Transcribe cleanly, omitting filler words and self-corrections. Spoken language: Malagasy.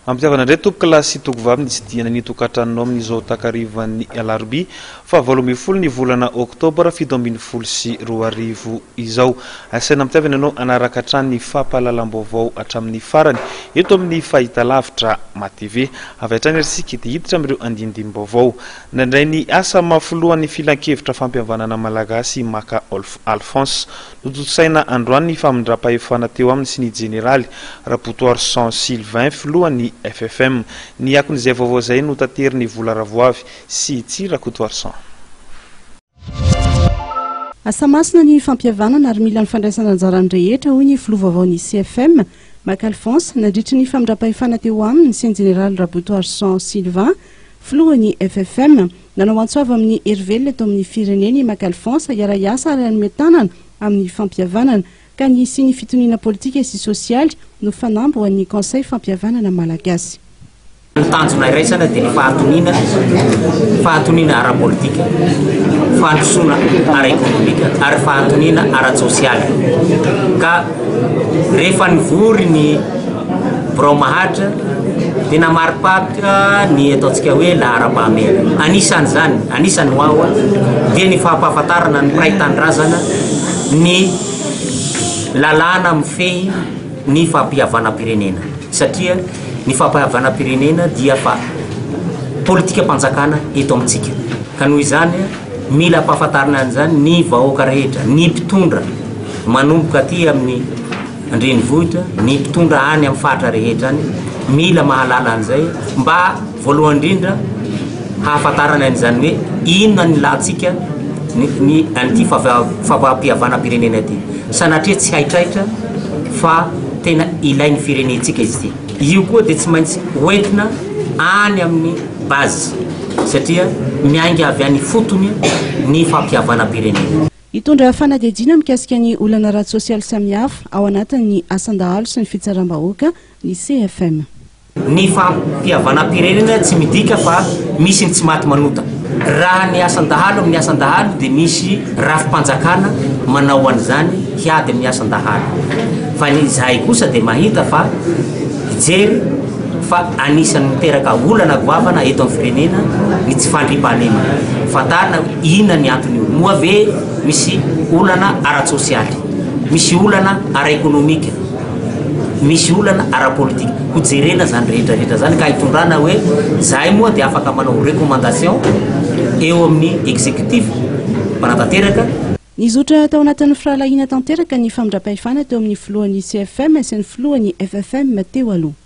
Ampitiavana indray tompokolahy sy tokovavy ny tsidihana ny tokantranonao amin'izao takarivan'ny alarobia faha 18 ny volana oktobra 2017 izao. Asaina ampitiavana ianao hanaraka hatrany ny fampahalalam-baovao hatramin'ny farany eto amin'ny fahitalavitra MATV. Avy hatrany ary isika dia hiditra amin'ireo andinindinimbaovao. Nandray ny asa maha filohan'ny filankevitra fampihavanana malagasy Maka Alphonse. Notontosaina androany ny famindram-pahefana teo aminy sy ny jeneraly Rabotoarison Sylvain, filohan'ny FFM. Ny akon'izay vaovao izay no taterin'i Vola Ravoavy sy Tsiry Rakotoarison. Asa masina ny fampihavanana ary mila ny fandraisana anjaran'ny rehetra, hoy ny filoha vaovaon'ny CFM, Maka Alphonse, nandritry ny famindram-pahefana teo aminy sy ny jeneraly Rabotoarison Sylvain, filohan'ny FFM. Nanao antso avo amin'ny hery velona eto amin'ny firenena i Maka Alphonse hiara-hiasa ary hanome tanana amin'ny fampihavanana, ka ny hisian'ny fitoniana politika sy sosialy no fanamby ho an'ny Conseil fampihavanana malagasy. Ny tanjona iraisana dia ny fahatoniana, fahatoniana ara-politika, fandrosoana ara-ekonomika ary fahatoniana ara-tsosialy. Ka rehefa nivory ny birao maharitra dia namariparitra ny ataontsika hoe laharam-pahamehana. Anisan'izany, anisan'ny ho aho dia ny fampahafantarana ny mpiray tanindrazana ny lalàna mifehy ny fampihavanam-pirenena satria ny fampihavanam-pirenena dia fa politikam-panjakana eto amintsika ka noho izany mila ampahafantarina an'izany ny vahoaka rehetra, ny mpitondra manomboka aty amin'ny an-drenivohitra, ny mpitondra any amin'ny faritra rehetra any, mila mahalala an'izay mba voalohany indrindra hahafantarana an'izany hoe inona ny ilantsika ny ny an'ity fampihavanam-pirenena ity. Sanatria tsy haitraitra fa tena ilain'ny firenentsika izy ity. Io koa dia tsy maintsy hoentina any amin'ny base satria miainga avy any ifotony ny fampihavanam-pirenena. Hitondra fanadihadiana mikasika ny olana ara-tsosialy samihafa ao anatin'ny asan-dahalo sy ny fitsaram-bahoaka ny CFM. Ny fampihavanam-pirenena tsy midika fa misy ny tsy maty manota. Raha ny asan-dahalo amin'ny asan-dahalo dia misy rafi-panjakana manao an'izany hiady amin'ny asan-dahalo. Fa ny izahay kosa dia mahita fa hijery fa anisan'ny miteraka olana goavana eto amin'ny firenena ny tsy fandriampahalemana. Fantarina hoe inona ny anton'io. Moa ve misy olana ara-tsosialy, misy olana ara-ekonomika, misy olana ara-politika. Hojerena izany rehetra rehetra izany ka hitondrana hoe izahay moa dia afaka manao recommandation eo amin'ny executif mpanatanteraka. Nizotra tao anatin'ny firahalahiana tanteraka ny famindram-pahefana teo amin'ny filohan'ny CFM sy ny filohan'ny FFM teo aloha.